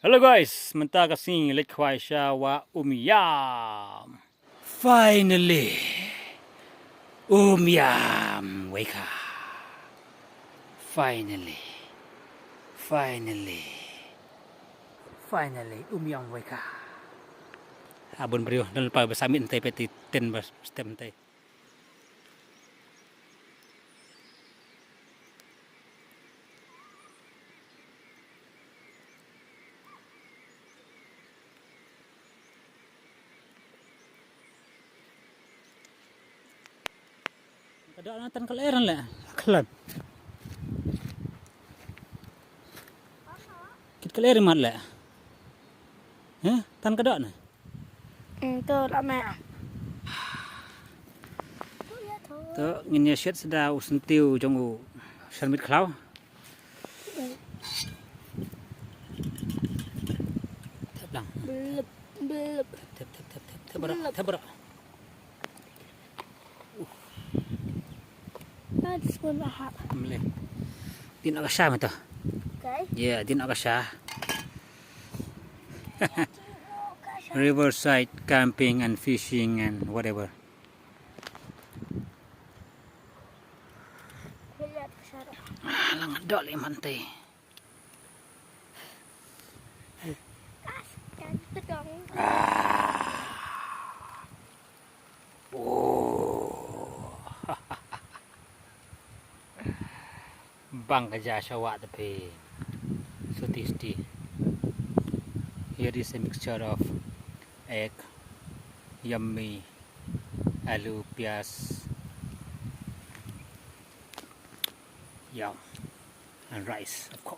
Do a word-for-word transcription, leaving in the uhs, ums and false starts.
Hello guys, mynta ka sngi leit khwai sha Wah Umiam. Finally, Umiam wake up. Finally, finally, finally, Umiam wake up. Abun briew, don lypa ba sa mih nte peti ten ba step nte. Ka doh na tan ka lyer le. Khlem. Kit ka lyer mat le. He, tan ka doh na. Hmm, to la me. To ngin ïa shet sda u syntiew jong u Sharmit Khlaw. Thep lang. Blep, blep. Thep, thep, thep, thep, thep baroh, thep baroh. That's one I have. Mle. Din akasha mata. Okay. Yeah, din akasha. Riverside camping and fishing and whatever. Lang dol iman te. Bang ka ja shawak tapi so tasty. Here is a mixture of egg, yummy, alu, pyas, yum, and rice, of course.